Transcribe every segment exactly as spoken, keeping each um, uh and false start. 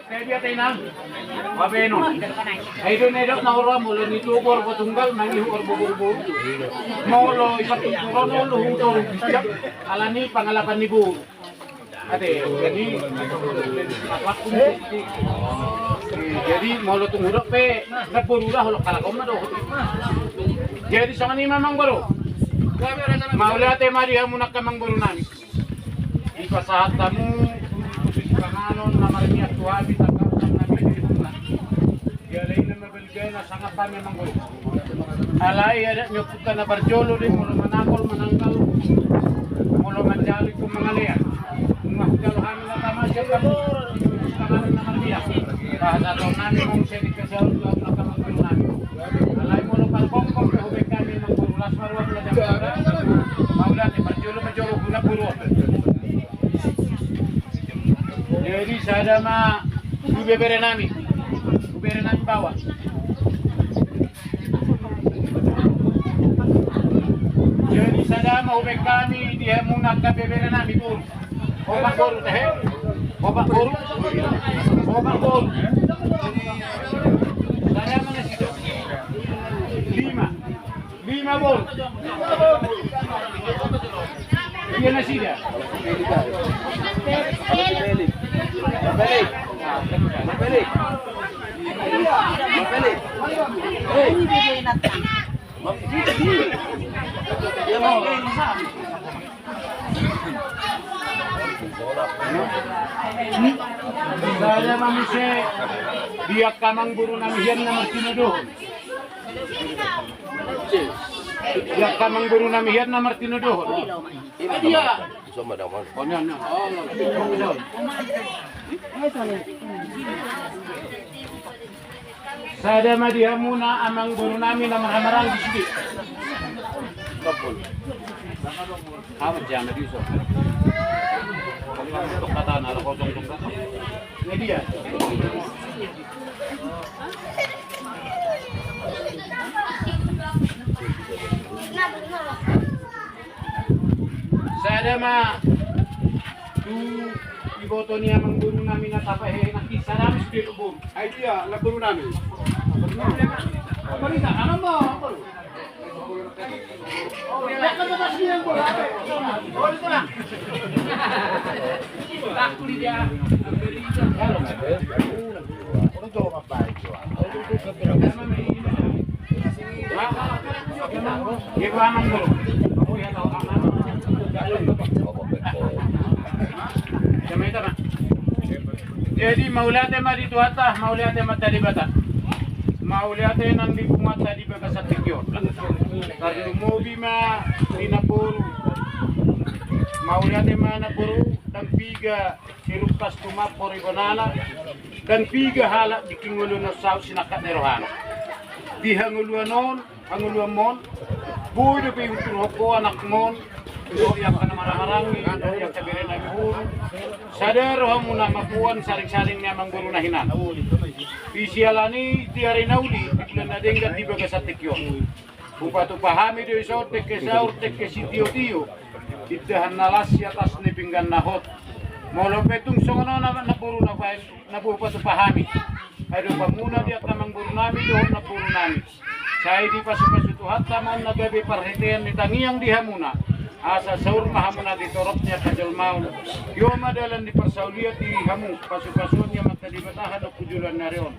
Dia tenang. Babenon. Ai do na dok na ora molo ni tu bor tunggal mangihu orbo borbo. Molo ipat tu ora molo hu toru. Alani pangalapan ni bu. Ate, jadi, jadi molo tung hudok pe na boru dah holok kalak oma do. Jadi songon i ma amang boru. Mauliate ma di hamu nangkin amang boru nami. Dipasahat hamu panganon na marmiak tu hami tangkap nami di rumah. Jadi ini Gena sangap hami amang boru. Alai adat ni ompunta na parjolo do i molo manangkol manangkal. Molo manjalo ingkon mangalean. Nunga hujalo hami na tama sian hamu. Tangan na mardia. Bahasa tong nami muse di kesaur tu amang boru nami. Alai molo parpongkol pe hubaen hami amang boru las ma ruas na jam. Mauliate parjolo ma jolo guna boru. Jadi sada ma tu bebere nami. Bebere nami bawa. Jadi sada ma hubaen hami di hamu nangkin bebere nami boru. Opat boru tehe. Opat boru. Opat boru. Sada ma nasida. Lima. Lima boru. Dia nasida. Sada ma muse di angka amang boru nami hian na martinodohon. Di angka amang boru nami hian na martinodohon. Sada ma di hamuna amang boru nami na marhamaranggi sude. Amat jana di uso. Tok kata na ala kosong tok kata. Ini dia. Sada ma tu iboto ni amang boru nami na tapahehe nangkin, sada ma sude tu boru. Ai dia na boru nami. Apa ni tak alam ma boru. Jadi mauliate ma di Tuhanta, mauliate ma di Debata. Mauliate nang di punguanta di bagasan tingki on. Tarlumobi ma di namboru. Mauliate ma namboru, dang piga sirumpas tumampor ibonana, dang piga halak di hangoluan on saut sinangkap ni rohana. Di hangoluan on, hangoluanmon, boi dope iuturhon ho anakmon, dohot angka na marhahamaranggi, dohot angka bere nami boru. Sada rohamuna mamboan saringsaring ni amang boruna hinan. Di siala ni di ari na uli, di bulan na denggan di bagasan tingki on. Hupatupa hami do dison dengke saur, dengke sitiotio. Indahan na las di atas ni pinggan na hot. Molo pe tung songon on na, namboru na baen, na boi hupatupa hami. Ai dopamuna di angka amang boru nami dohot namboru nami. Sai dipasupasu Tuhanta ma on na gabe parhetean ni tangiang di hamuna. Asa saur ma hamuna di torop ni angka jolma on. Tio ma dalan ni parsaulian di hamu, pasupasuon ni Amanta Debata hamu tu joloan ni ari on.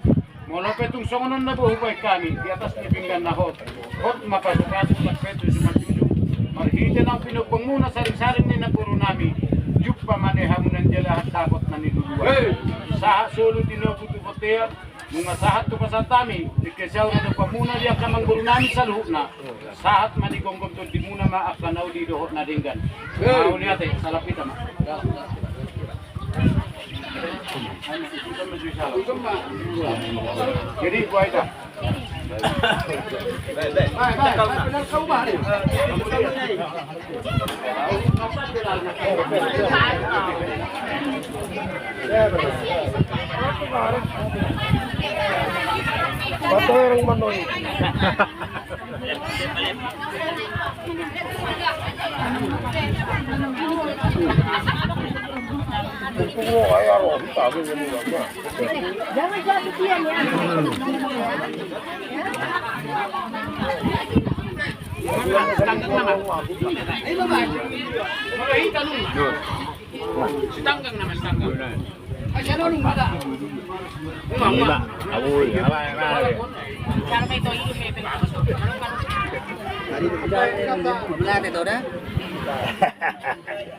Molo pe tung songon on na boi hubaen hami di atas ni pinggan na hot. Hot ma pasupasu, marpetu sumanjujung. Marhite naung pinombongmuna saringsaring ni namboru nami. Jumpa ma nian hamu na nijalahan dapot na niluluan. Sahat solu tinogu tu bontean. Nunga sahat tu pasahat hami, dengke saur dopamuna di angka amang boru nami saluhutna. Sahat ma di gomgom tondimuna ma angka na uli dohot na denggan. Mauliate, salap hita ma. Jadi, buai dah.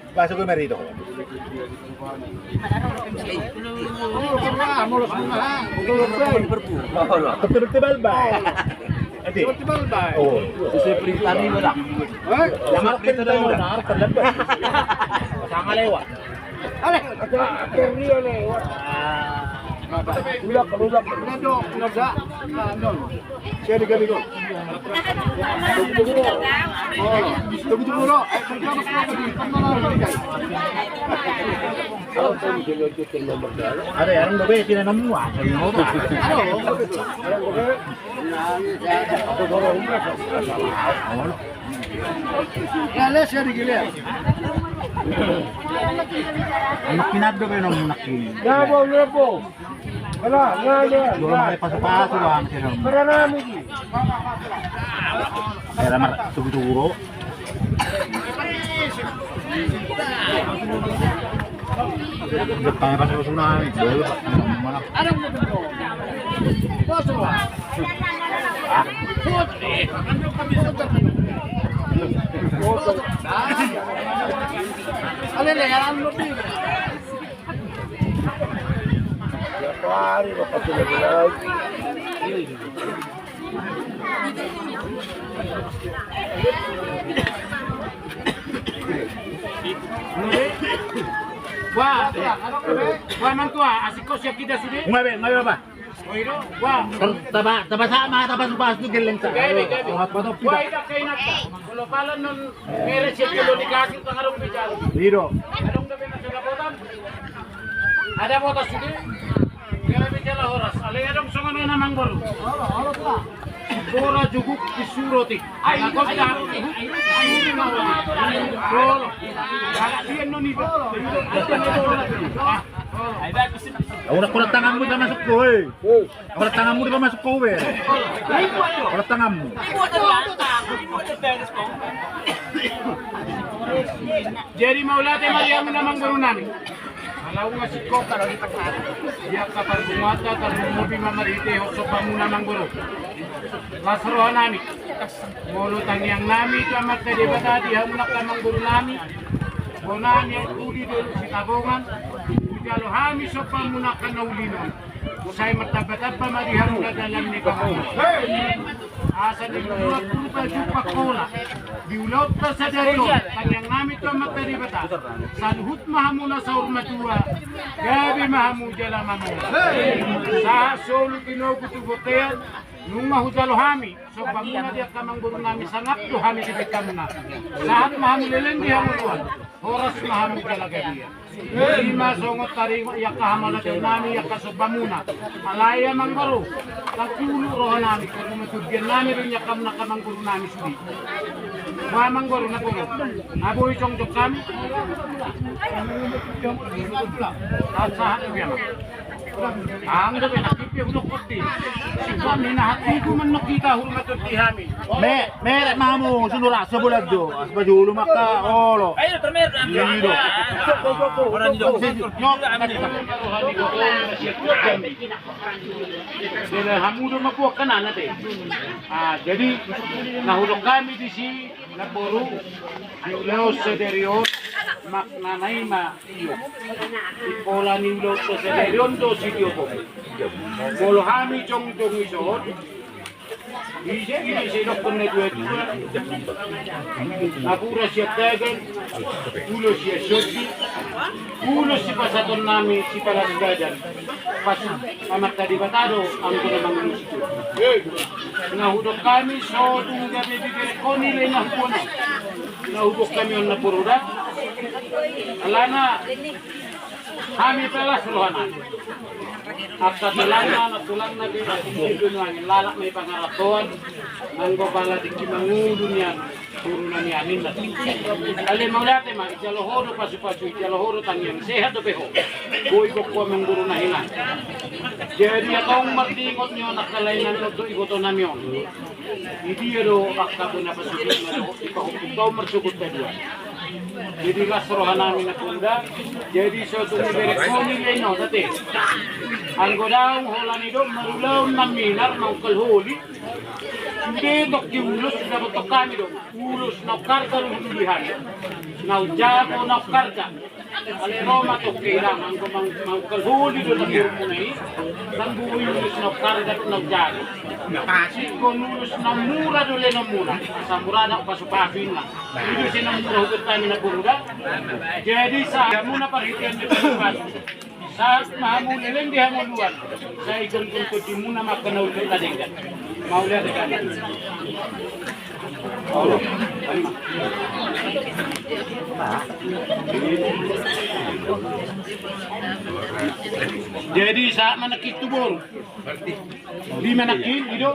Masuk ke mari tu. Betul-betul balbai. Nanti. Betul-betul balbai. Oh. Sesuai perintah ni, Bang. Hah? Yang perintah ni, Bang. Harus terlambat. Sama lewat. Ale, ada dia lewat. Ah. Ulang, ulang. Ulang dong, ulang dah. Nah, dong. Saya di kami, dong. Ada yang lebih tidak nemu, ah. Ya, les ya di giliran. Anak pinat do, Beno, anak ini. Ya, Bang, ya, Bang. Dua hari pasu-pasu, Bang, sih, Bang. Era mar-, tugu-tugu, bro. Depan pasu-pasu na, bro. Mana? Ale, le, ya, anu, di. Wah, wah, mantua, asik kau siap kita sudah. Nggak be, nggak be, Pak. Wah. Taba, taba sama, taba supas tu geleng sa. Gabe, gabe. Wah, itu kayak nata. Kalau palan non Mere siap jolo ni kasir tang adong bicara. Ido. Adong da bena jala botan. Ada botas sude. Jala bicara horas. Ale adong songon na manggol. Bola juguk di suroti. Ai, ai, ai. Bola. Agak dia non iba. Ah. Udah, udah tanganmu sama masuk, woi. Urat tanganmu dipamasuk kau be. Urat tanganmu. Jadi mauliate ma di hamu na mangguru nami. Ala unga singkop. Di angka parjumata tarlumobi ma marhite somba muna mangguru. Las roha nami. Molo tangiang nami tu Amanta Debata di hamu na mangguru nami. Bona ni Aek Pudi Dolok Sitabongan. Hujalo hami somba muna na uli on. Sai martamba-tamba ma di hamu na dalan ni Bapak. Asa di luat rupa jupa kola. Di ulaonta sadari on, tangiang nami tu Amanta Debata. Saluhut ma hamu na saur matua. Gabe ma hamu jala mamora. Sahat solu tinogu tu bontean. Nunga hujalo hami somba muna di angka mangguru nami, sangap do hami di beta muna. Sahat ma hamu leleng di hamu tuan. Horas ma hamu jala gabe. Ima songon tari i angka hamauliateon nami angka somba muna. Alai amang boru, tangkulu roha nami, karna matudian nami do i angka muna angka mangguru nami sude. Ba amang boru na boru, na boi jongjong hami. Sahat sahat do i amang. Anggo be na kipi hudok poti. Singkop ni na hatiku mandok hita hurmat di hami. Me, merek mamu, sundul asa bulan jo. Asba julu maka, olo. Ayo, termerek. Ini do. Orang di dong. Nyok. Jadi hamu do makuak kan anak te. Ah, jadi, na hudok hami di si, na boru, di ulaon sadari on, maknana ima. Di pola ni ulaon sadari on do sitiopon. Molo hami jongjong i son, ise, ise dokkon na dua-dua. Napuran sian dagan, ulos sian sondi, ulos sipasahaton nami sipalas badan. Pas Amanta Debata do anggo na mangurusi. Na hudok hami so dung gabe bibir koni le na huona. Na hudok hami on na poroda. Alana Hami pe las rohanami. Angka tulangna, na tulangna di Sidoarjo, lalap ma i pangarantoan, nanggo pala diki mangolu nian boruna nian inna. Ale mauliate ma, ijalo ho do pasupasu, ijalo ho do tangiang, sehat dope ho. Boi gokhon amangboruna hinan. Jadi antong marningot ni on angka lae nami on dohot ibotonami on. Di dia do angka bona pasogit na dohot dipahumpung tau marsogot paduahon. Jadi las rohanami na poda. Jadi so tung iberek holi dia ino tate. Anggo daong holan i do marulaon na minar na ungkal holi. Sude tongki ulos na botok hami do. Ulos na ungkal holi hami. Na ujago na ungkal. Ale ro ma tongki i da, anggo mang-, mangungkal holi do namborumuna i, ndang boi ulos na ungkal na ujago. Ingkon ulos na mura do lengonmuna, asa mura do pasupasu inna. I do se na mura hubereng hami na poda. Jadi sahat muna parhitean ni pasupasu. Sahat ma hamu leleng di hangoluan. Sai ingkon tondimuna ma angka na ujung na denggan. Mauliate hami. Jadi sahat ma nangkin tu boru. Lima nangkin i do.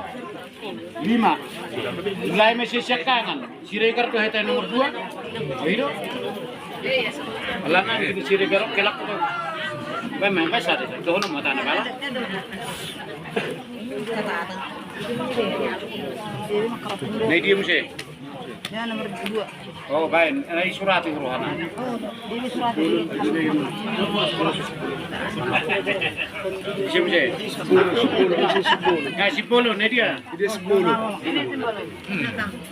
Lima. Mulai ma sian siangkangan. Siregar do hita nomor dua. I do. Alana di Siregar kelak tu. Memang biasa do. Dohonon ma tanah bala. Na i dia muse? Ya, nomor dua. Oh, baen. Na i surati rohana. Oh, di surati. Ise muse? Ya, Sipolo, na i dia? Dia Sipolo.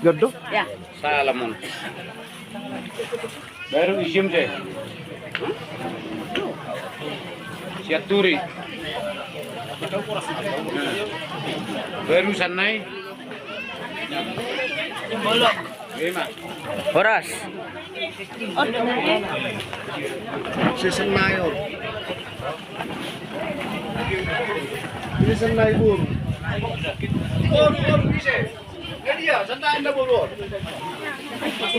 Jodoh? Ya. Salam on. Baru ise muse? Sianturi. Baru sanai. Ima. Horas. Season mayor. Season mayor. Baru, baru, ise. Jadi ya, santai anda boru.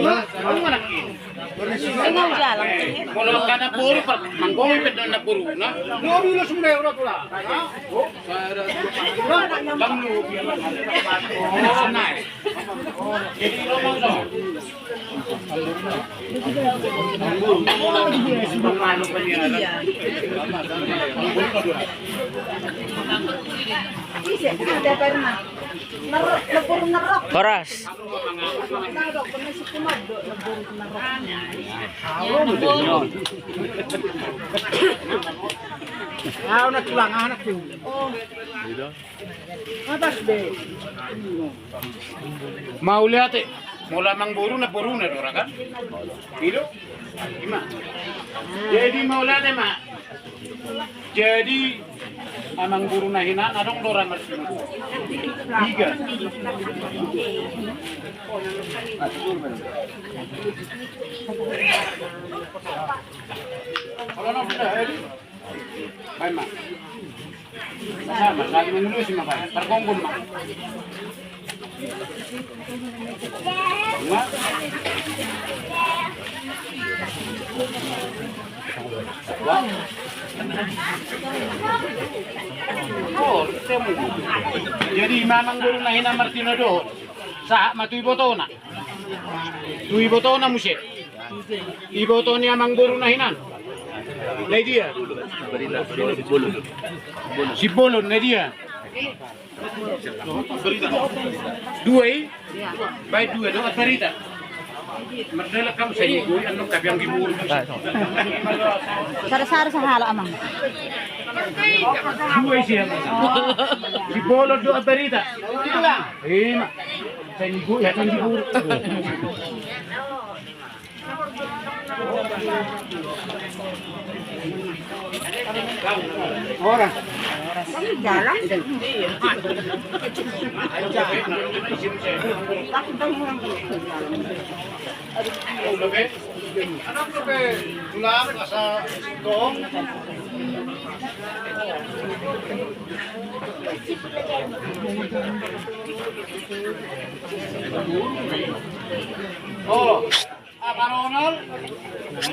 Lah, kamu mana ki? Molo kana boru, manggomi pe do na boru na. Boru lo semua orang pula. Bang lu. Sanai. Jadi lo mau sama. Horas. Mauliate. Molo amang boru na, boruna do ra kan? I do. Ima. Jadi mauliate ma. Jadi amang boru na hinan adong do ra marsinuan. Tiga. Baen ma. Sama, saling mengurusi ma baen. Tergonggon ma. Jadi amang boru na hinan martinodohon. Sahat ma tu ibotona. Tu ibotona muse. Iboto ni amang boru na hinan. Na i dia? Sibolon, na i dia? Dua i? Baen dua do, barita. Mardalak kam sai ni goi, annon kapiang di boru. Sara-sara sahala amang. Dua i sian. Sibolon do, barita. Ima. Sai ni goi, annon di boru. Ora. Oh. Apa Ronald?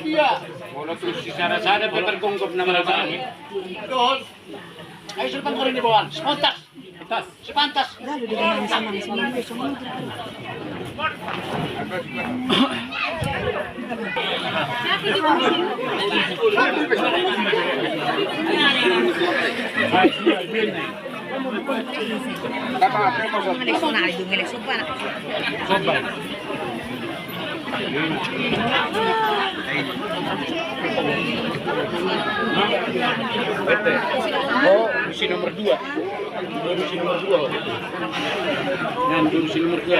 Iya. Molo tung sisada-sada pe targomgom nama na baru. Dohot. Ayo, suruh pangkorin di bawah. Spontas. Spontas. Oh, si nomor dua. Boru si nomor dua. Nah, boru si nomor dua.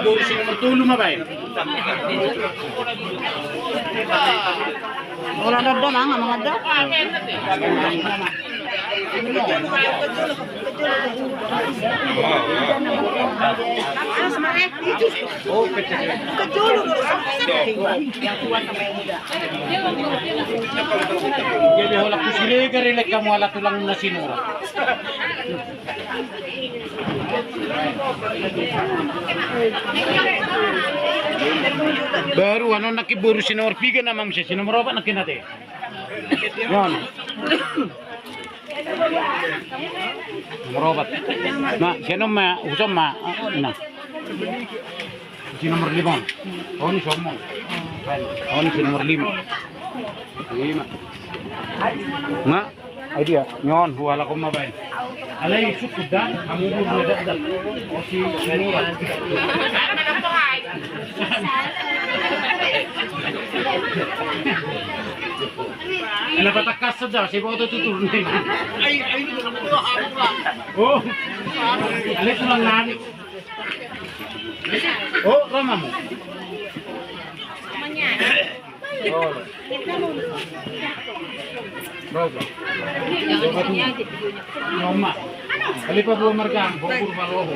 Boru si nomor tolu ma baen. Olo, doddo, Mang, Amang, doddo. Jadi holan ku Siregar i, lek hamu ala tulang na sinura. Baru annon nangkin boru si nomor piga nama muse, si nomor opat nangkin ate. Non. Nomor opat. Nah, si annon ma, uson ma. Nah. Si nomor lima. On, si nomor. On, si nomor lima. Lima. Nga, ai dia, nyon, hualahon ma baen. Alai sukut da, hamu boru na dakdak. O si, si nomor. Ala patangkas saja, si boto tutur ni. Oh, alai tulang nami. Oh, ro ma hamu. Oh, ro. Ro, ro. Ro ma hamu. Alai pa dua marga, bongkur ma roho.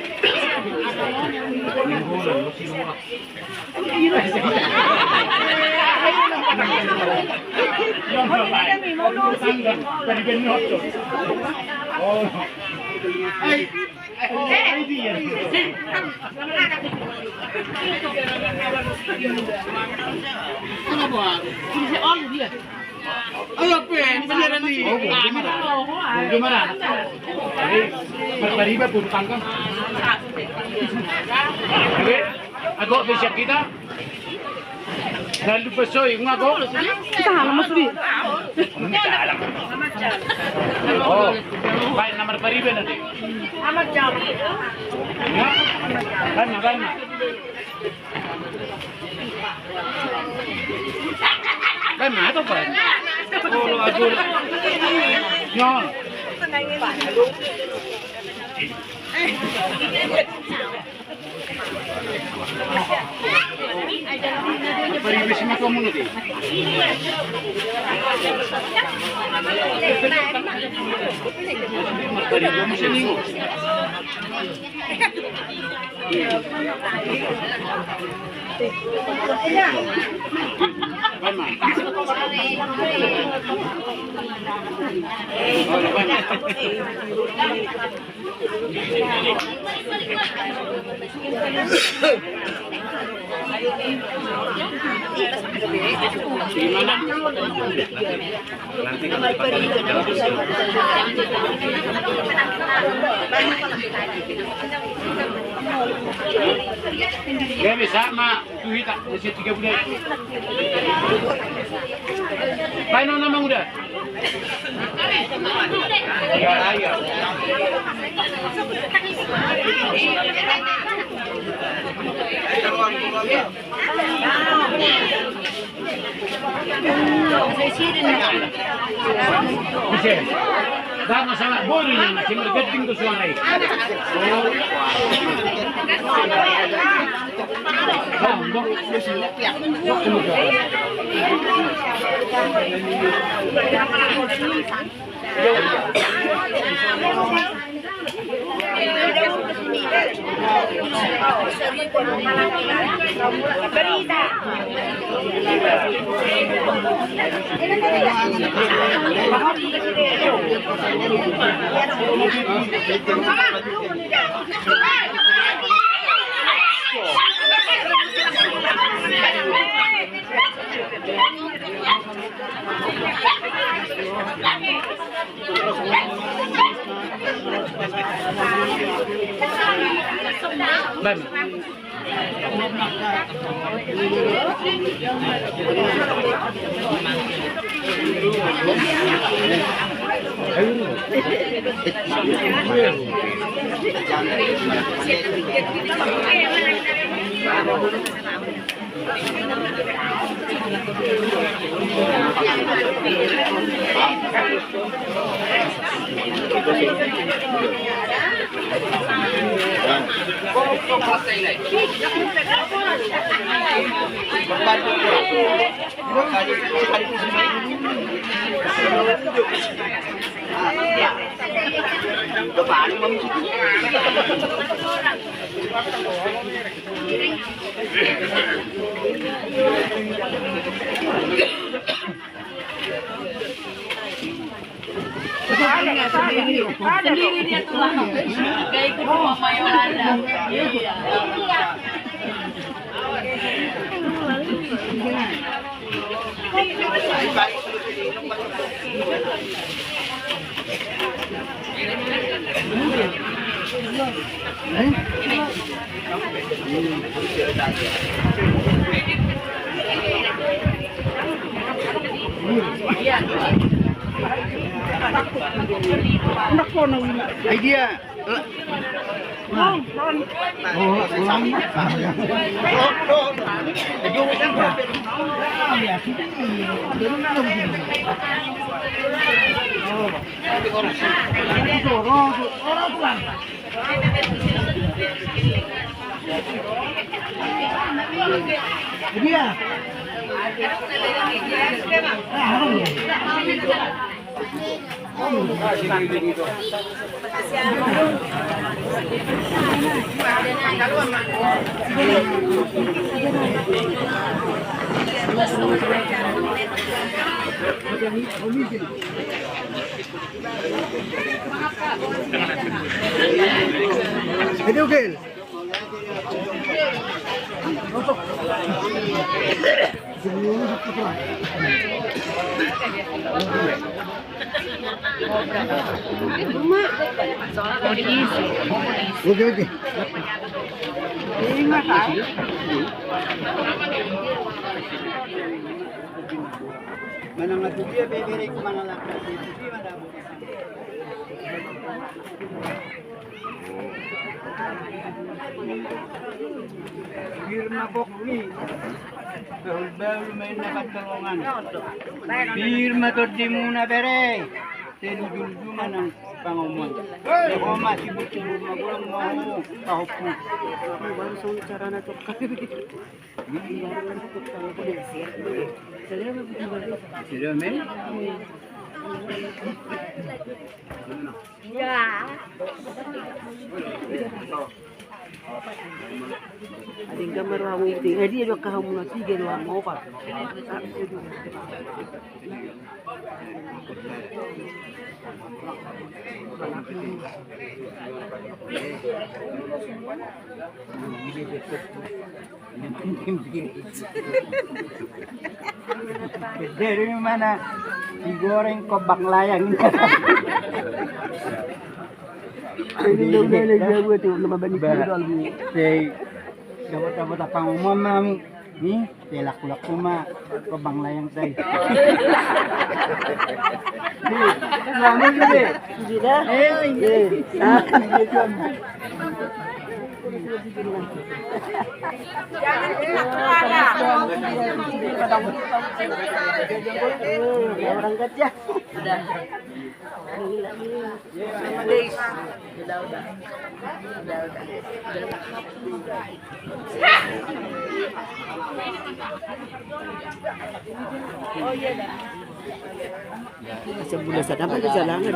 Minggu lalu si Nora. Oh. Ai. Ayo, pe, penyiaran ni. Oh, gimana? Gimana? Jadi, berpariba pun tangkap. Jadi, aku bisa kita. Lalu besoi, nggak kok? Kita halaman sudi. Oh, baik, nomor pariba nanti. Amat jam. Ya? Kan, kan. Kan, ada apa? Oh, aduh. Nyon. Gabe sama. Tu hita, masih tiga bulan. Baik, nona manguda. Dang salah boru ni, si mergeting tu suara i. Sendiri dia tulang. Gak ikut sama Yolanda. Iya. Idea. Jadi, oke. Oke, oke. Manang atu dia bebere ku manang lakas. Birma bokni. Bahul-bahul main na pantarongan. Birma tondimuna bere. Telu jumjuma nang pangomoan. Homa sibuk-sibuk ma golong ma ho pahompu. Baru song carana cokak. Sudah, men? Iya. Ada yang gambar orang itu. Eh, dia dua kahau mula tiga, dua mau apa? Dari mana digoreng kobang layang. Ini udah lagi buat tuh, nama bani. Bah, saya dapat-dapat apa ngomong, Mam? Ni, te laku-laku ma, kobang layang tai. Ni, lama juga. Sudah? Eh, iya. Ah, iya, Tuan. Orang kerja. Sudah. Sebulan sadam ada jalangan.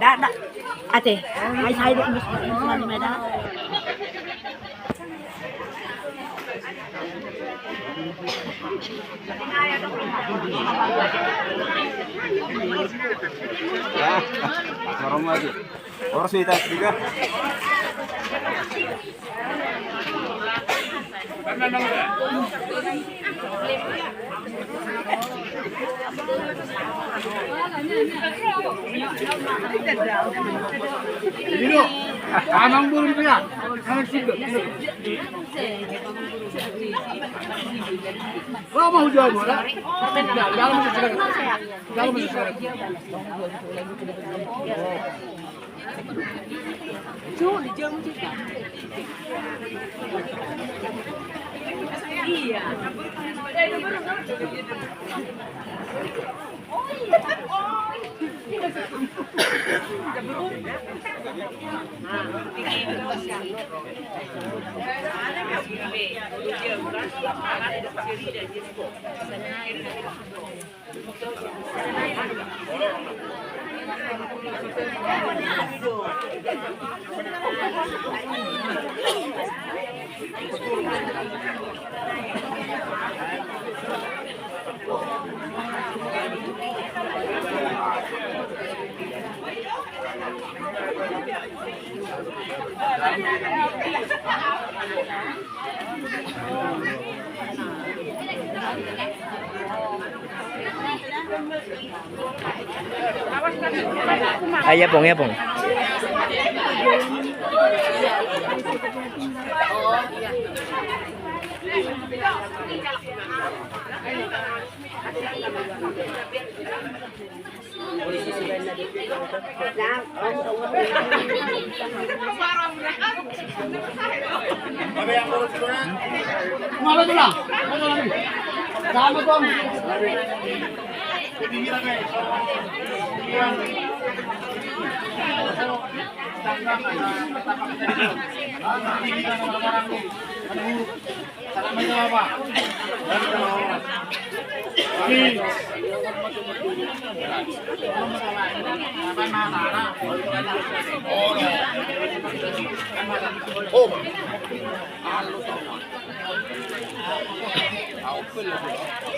Dah, dah. Ate, ai sai do mus mus mani meda. Dah, dah. Oras ni tas juga. Ini lo, amang burung dia, amang sudah. Wah, mau jual bola? Dalam, dalam, dalam. Ai, ia pong, ia pong.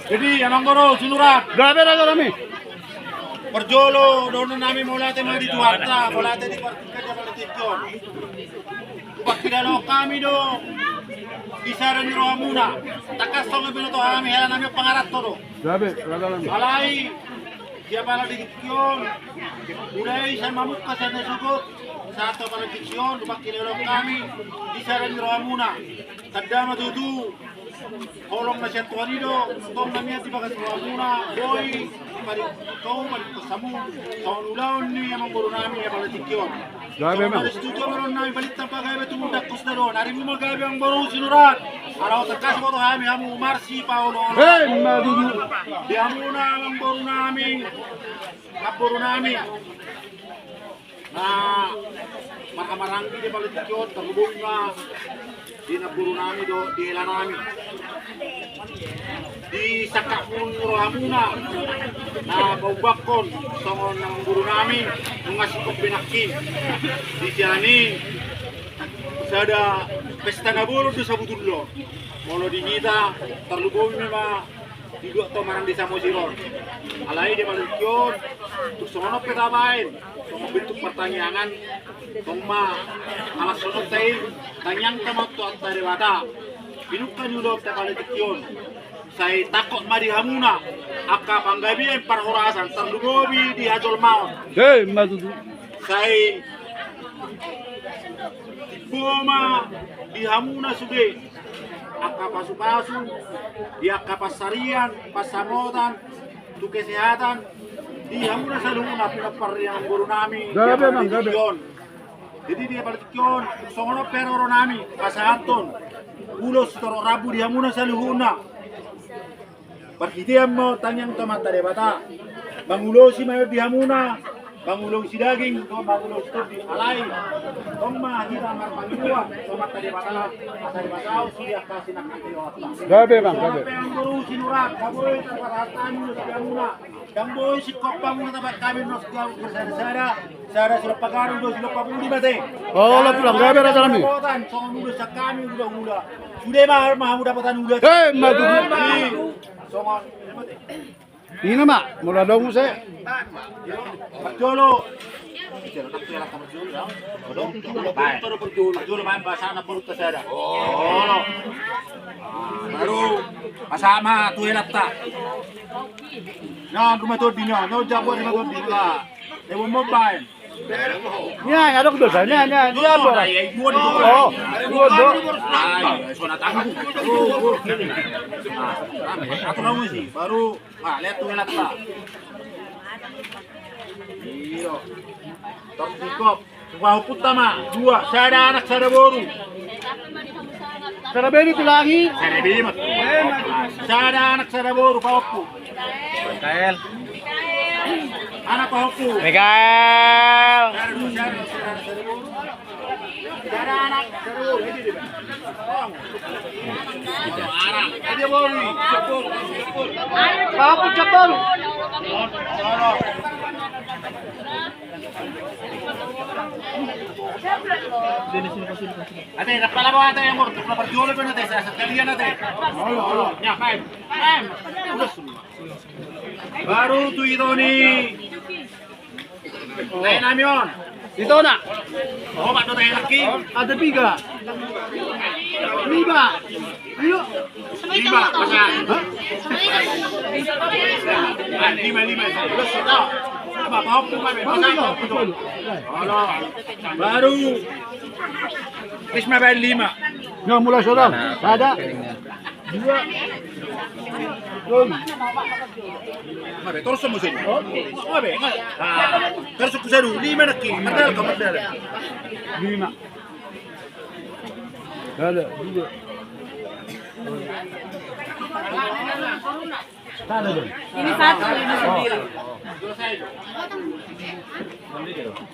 Jadi, amang boru, sinurat. Gabe raja nami. Parjolo, dohonon nami mauliate ma di Tuhanta, mauliate di partingkian jala di tingki on. Hupangkilala hami do di sada ni rohamuna. Tangkas songon binoto hami, hela nami on pangaranto do. Gabe, gabe nami. Alai di apala di tingki on, mulai sian mamungka sian na sogot sahat tu apala di tingki on, hupangkilala hami di sada ni rohamuna. Tanda ma tutu Holong na sian Tuhan i do, tong na nian di bagas rohamuna, boi, pari, tong, pari, pasamu, songon ulaon ni amangboru nami, apala tingki on. Gabe songon ma. Pala setuju amangboru nami, balintang pagabe tu mundang kos na do, nari muma gabe amangboru Sinurat, ala otak kasih foto hami, hamu marsi, paolo, olo. Hei, ma tutu. Di hamuna amangboru nami, amangboru nami. Na marhamaranggi di apala tingki on, tarlumobi ma di namboru nami dohot di hela nami. Di sangkap ni rohamuna na paumbangkon songon namboru nami, nunga singkop be nangkin. Di sian i sada pesta na bolon do sabotulna. Molo di hita tarlumobi ma di dua tomarang di Samosir on. Alai di apala tingki on, tung songon on pe tabaen, songon bentuk partangiangan, tong ma, ala songon ta i, tangiangta ma tu Amanta Debata. Pinungka ni ulaonta apala tingki on. Sai tangkok ma di hamuna angka panggabean parhorasan, tarlumobi di hajolmaon. Hei, ma tutu. Sai timbo ma di hamuna sude angka pasupasu, di angka pansarian, pansamotan, tu kesehatan, di hamuna saluhutna pinompar ni amangboru nami, gabe, di apala tingki on. Jadi di apala tingki on, songon on pe haroro nami, pasahathon ulos sitorop rambu di hamuna saluhutna. Parhitean ma on tangiang tu Amanta Debata. Mangulosi ma i di hamuna, mangulosi daging, mangulosi tondi, alai tong ma hita marpangidoan tu Amanta Debata, asa dipasaut sude angka sinangkap ni rohanta. Gabe, Bang, gabe. Songon pe amangboru Sinurat, ndang boi tarpatahon hami ulos di hamuna, ndang boi singkop hamuna tabaen hami ulos di hamuna sada-sada. Sada silompang gadung, dua silompang pudi ma te. Olo, tulang, gabe raja nami. Songon ulos sian hami hulahula. Sude ma, ma hamu dapotan ulos. Hei, ma tutu. Songon. Ina ma, molo adong muse. Parjolo. Parjolo, baen. Parjolo, baen, basana parutta sada. Olo. Baru pasahat ma tu helanta. Nian ruma tondi, nian, nian jago ruma tondi, lah. Dia mau main. Nian, adong do, nian, nian, nian, dua, dua. Oh, dua, dua. Ai, so na tangguh. Atur hamu isi, baru, ah, lihat tu helanta. Iyo. Terus cukup. Pahompunta ma, dua, sada anak, sada boru. Sada be do, tulang i. Sada be ma. Sada anak, sada boru, pahompu. Mikael. Anak pahompu. Mikael. Sada, dua, sada, sada, sada boru. Sada anak, sada boru. Anak, sada boru. Pahompu, sada boru. Ate, dapat apa ate yang mau tukar perjualan pun ate, saya sekalian ate. Olo, olo. Ya, baik. Baru tu itu ni. Lain nami on. Itu nak. Oh, Pak Dota yang laki. Ada tiga. Lima. Ayo. Lima, pasahat. Hah? Ah, lima, lima. Terus, tahu. Apa, apa, apa, apa, pasahat, apa, apa. Olo. Baru. Terus, ma baen lima. Nah, mulai, saudara. Ada. Dua. Tolu. Mare, terus sama sini. Mare, enggak. Ah, terus ku seru. Lima nangkin. Mardal, kau mardal. Lima. Ada, dua. Ada, dua. Ini satu, ini sendiri.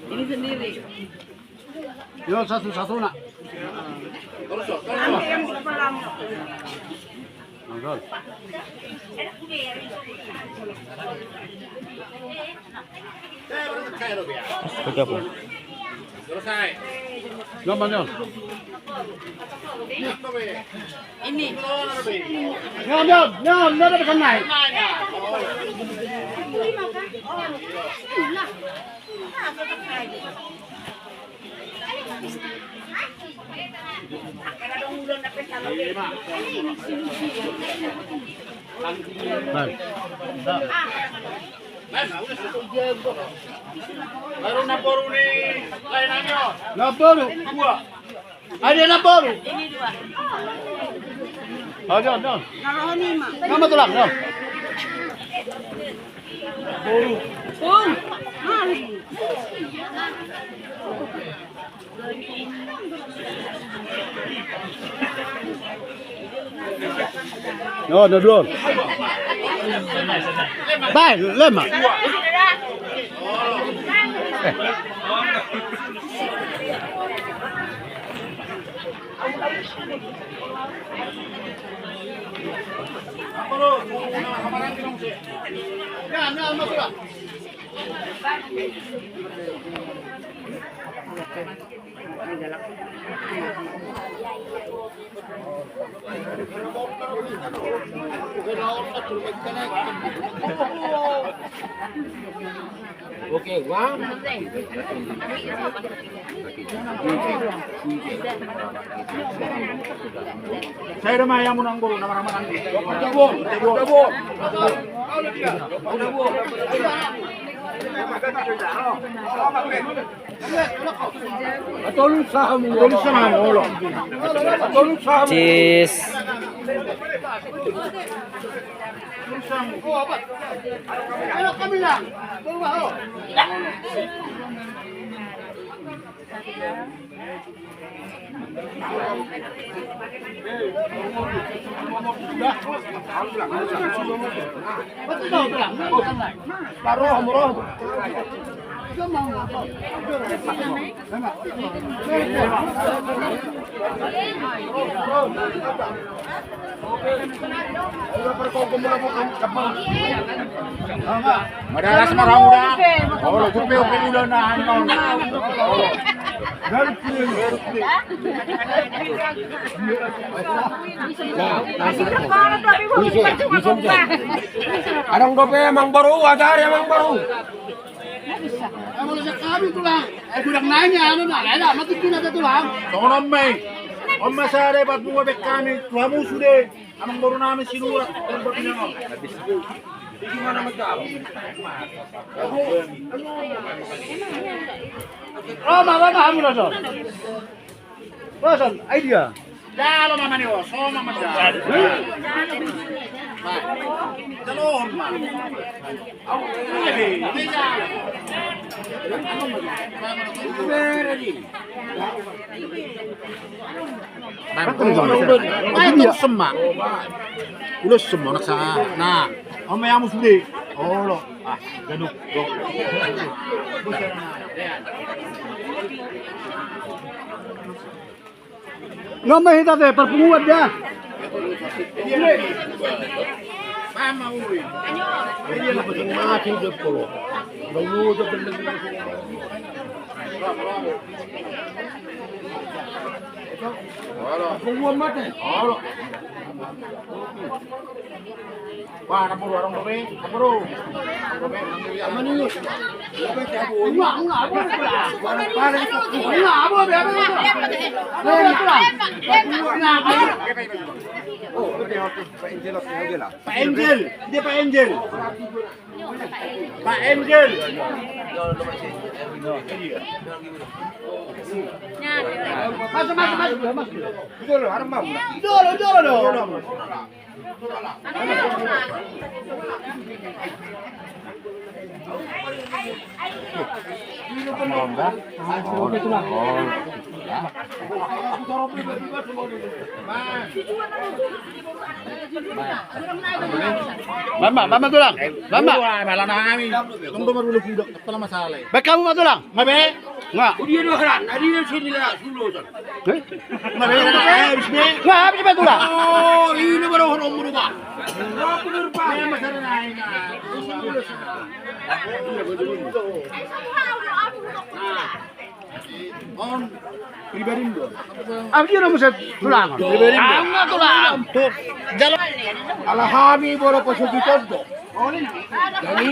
Ini sendiri. Yo, satu-satu, nak. Nanti yang di kepala. Mangkol. Tiga puluh. Selesai. Nyaman, ya. Ini. Nyam, nyam, nyam, nyam, bisa naik. Baru enam puluh nih, lain aja. Enam puluh. Dua. Ada enam puluh. Oh, John, John. Nama tulang, John. Bung. Mari. No, no, dua. Baik, lima. Oke, wah. Saya udah mah yang menang, Bu, nama-nama nanti. Udah, Bu. Udah, Bu. Udah, Bu. Cheers. Madalas marau da. Olo, tupe oke udah nahan non. Olo. Adong dope amangboru, ajari amangboru. Amang, kami tulang. Eh, gudang nanya, anu, nah, ada, mati kena ada tulang. Songon on ma i. On ma sada i, bat bunga bek kami, tu hamu sude. Amangboru nami Sinurat, dan berpinangan. Di mana menjawab? Roma, Roma, hamu langsung. Rasan, idea. Jalo ma mani, o, so ma mani. Jalo ma. Ulos semua. Ulos semua, nak sa. Nah, om ya mus beli. Olo. Ah, ganuk. Nama hita te, parpunguan da. Parpunguan mate. Wah, anak boru, orang dope, anak boru. Anak boru, anak boru. Pak Angel, dia Pak Angel. Pak Angel. Masuk, masuk, masuk, masuk. Dulu, dulu, dulu. Mama, mama tulang. Mama. Wah, malah nami. Tunggu, baru lu kudok. Kepala masalah. Baik, kamu, Pak Tulang. Ngabe? Nga. Dia dua haran, ada di sini lah, dulu, San. Eh? Ngabe, ngabe, habis, be? Nga, habis, Pak Tulang. Oh, ini baru orang berubah. Aku berubah. Saya masih ada naik. Nah. On pribadi do. Abdi do muse tulang. Pribadi do. Aung na tulang. Jalo. Ala hami boru Pasogit on do. Jadi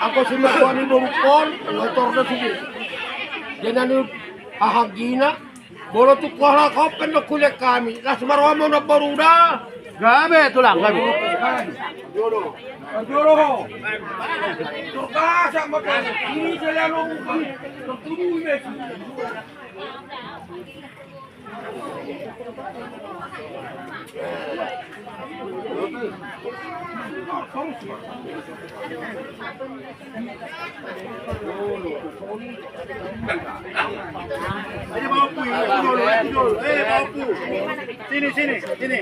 anggo sumatuan ni boru on, ngotor do sude. Jadi hahanggina. Molo tu kuala kopen do kuliah kami, las marwamo na baru da. Gabe tulang, gabe. Jolo. Jolo. Turkasa mata. Ini saya lo bukan. Tertunggu ini. Sini, sini, sini.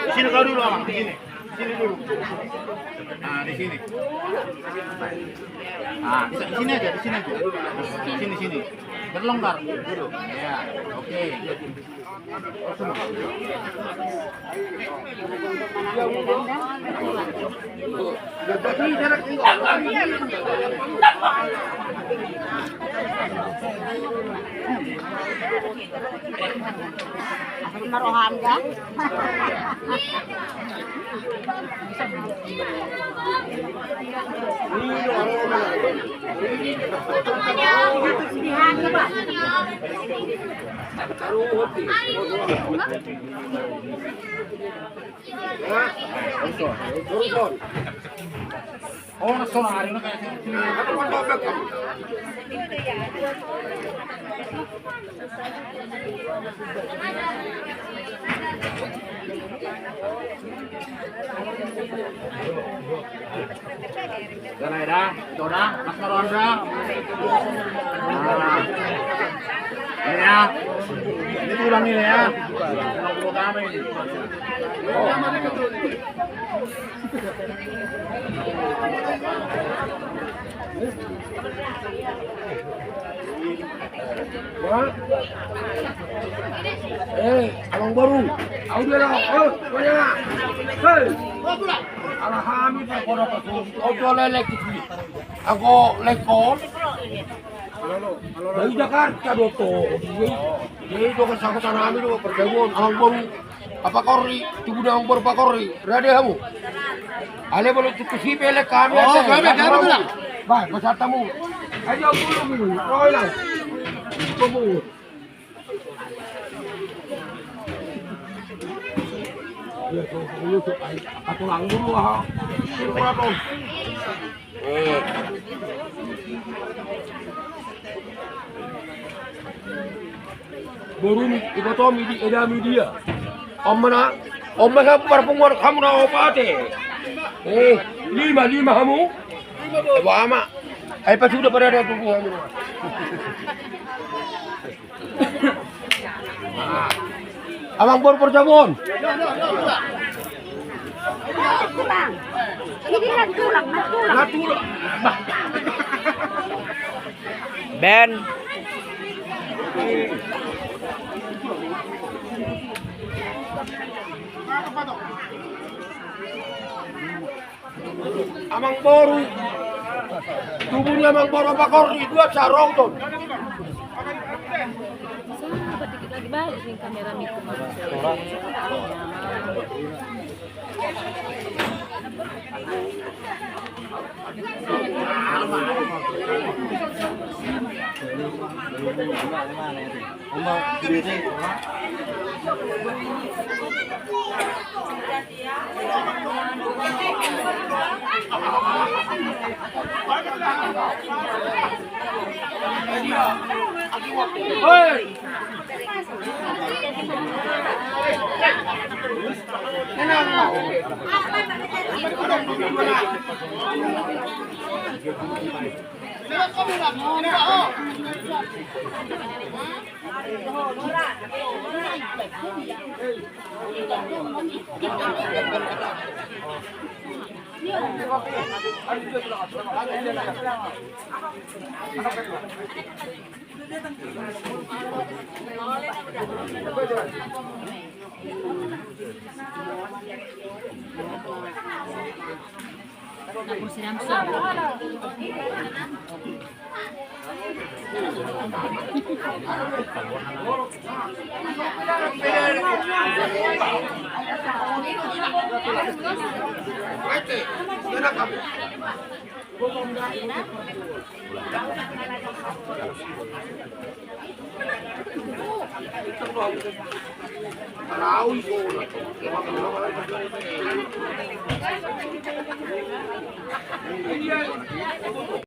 Sini kau dulu, Amang, di sini. Sini dulu. Nah, di sini. Nah, di sini aja, di sini aja. Sini, sini. Biar longgar. Duduk. Ya, oke. Dah, dah, dah. Ito dah, mas maronda. Nah. Ini ya. Ini tulang ini ya. Tulang bulu kami. Eh, amangboru. Au dia lah. Eh, banyak. Hei. Ala hami parporo pasu. Ojo lelek itu. Aku lekon. Dari Jakarta do to. Jadi do kesangkutan hami do pertemuan amangboru. Apa kori, tubuan amangboru Pakorri, rade hamu. Ale bolo tuku sipe le kami. Oh, ate, kami, kami, kami. Bah, masa tamu. Ayo, bulu, bulu. Roy lang. Bulu. Ya, tuh, bulu, tuh, ai, apa tulang bulu, ha? Bulu, apa? Eh. Boru ni, iboto mi di eda mi dia. Om mana, om mana parpunguan hamu na opat e. Eh, lima, lima hamu. Ebo ama. Ai pas sudah pada ada tunggu hamu. Amangboru Parjabon. Ini nantulang, nantulang. Ben. Amangboru. Tubu ni amangboru Pakorri, dua sarong ton. Dikit lagi, balik nih kamera mikir.